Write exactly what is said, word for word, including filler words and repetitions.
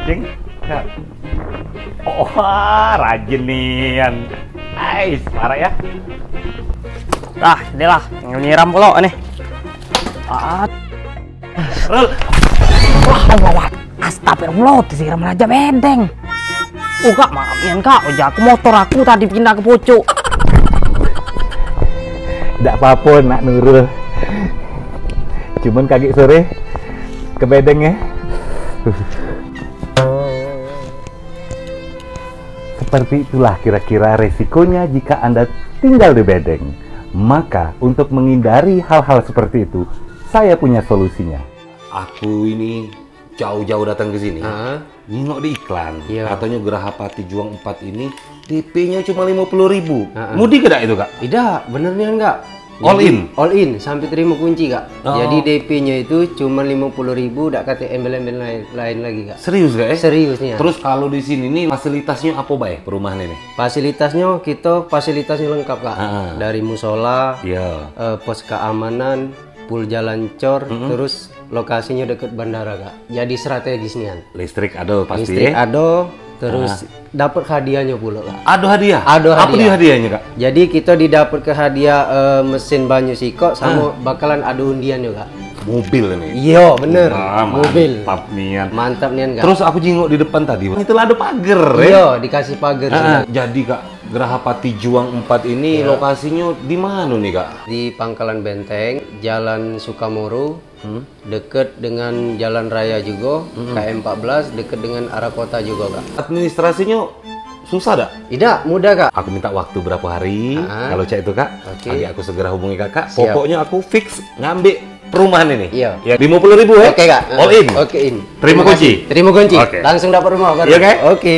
Ding, Kak. Oh, wah, rajin nian. Ais, parah ya. Dah, inilah yang nyiram pula nih. Ah. Rul. Wah, wah, wah. Astagfirullah, disiram aja bedeng. Oh, Kak, maaf nian, Kak. Ojak aku, motor aku tadi pindah ke pucuk. Dak apa-apa, Nak Nurul. Cuman kagek sore ke bedeng ya. Seperti itulah kira-kira resikonya jika Anda tinggal di bedeng. Maka, untuk menghindari hal-hal seperti itu, saya punya solusinya. Aku ini jauh-jauh datang ke sini. Heeh. Nengok di iklan, iya, katanya Gerahapati Juang empat ini D P-nya cuma lima puluh ribu. Heeh. Mudi ke dak itu, Kak? Idak, bener nian, Kak. All in? All in, sampai terima kunci, Kak. Oh. Jadi D P-nya itu cuma lima puluh ribu, dak kate embel-embel lain, lain lagi, Kak. Serius, Kak, eh? Serius nian. Terus kalau di sini nih fasilitasnya apa bae perumahan ini? Fasilitasnya kita fasilitasnya lengkap, Kak. Heeh. Dari musola, iya, eh, pos keamanan, pul jalan cor, mm-mm, terus lokasinya deket bandara, Kak. Jadi strategis nian. Listrik ada pasti. Listrik ada, terus dapat hadiahnya pula, Kak. Ada hadiah? Ada hadiah. Apa dia hadiahnya, Kak? Jadi kita didapat ke hadiah, eh, mesin banyu sikok sama, ah, bakalan ada undian juga. Mobil ini. Iya, bener. Wah, mobil. Mantap nian. Mantap nian, Kak. Terus aku jingok di depan tadi, itulah ada pagar, ya? Iya, dikasih pagar. Ah, sudah. Jadi, Kak, Gerahapati Juang empat ini, iya, lokasinya di mana nih, Kak? Di Pangkalan Benteng, Jalan Sukamoro, hmm, deket dengan jalan raya juga, hmm, K M empat belas, deket dengan arah kota juga, Kak. Administrasinya susah dak? Idak, mudah, Kak. Aku minta waktu berapa hari, ah, kalau cak itu, Kak. Oke. Lagi aku segera hubungi Kakak. Siap. Pokoknya aku fix ngambil perumahan ini. Iya. Ya, lima puluh ribu, eh? Oke, Kak. All in. Oke, in. Terima kunci. Terima kunci. Oke. Langsung dapat rumah baru. Iya, Kak? Oke.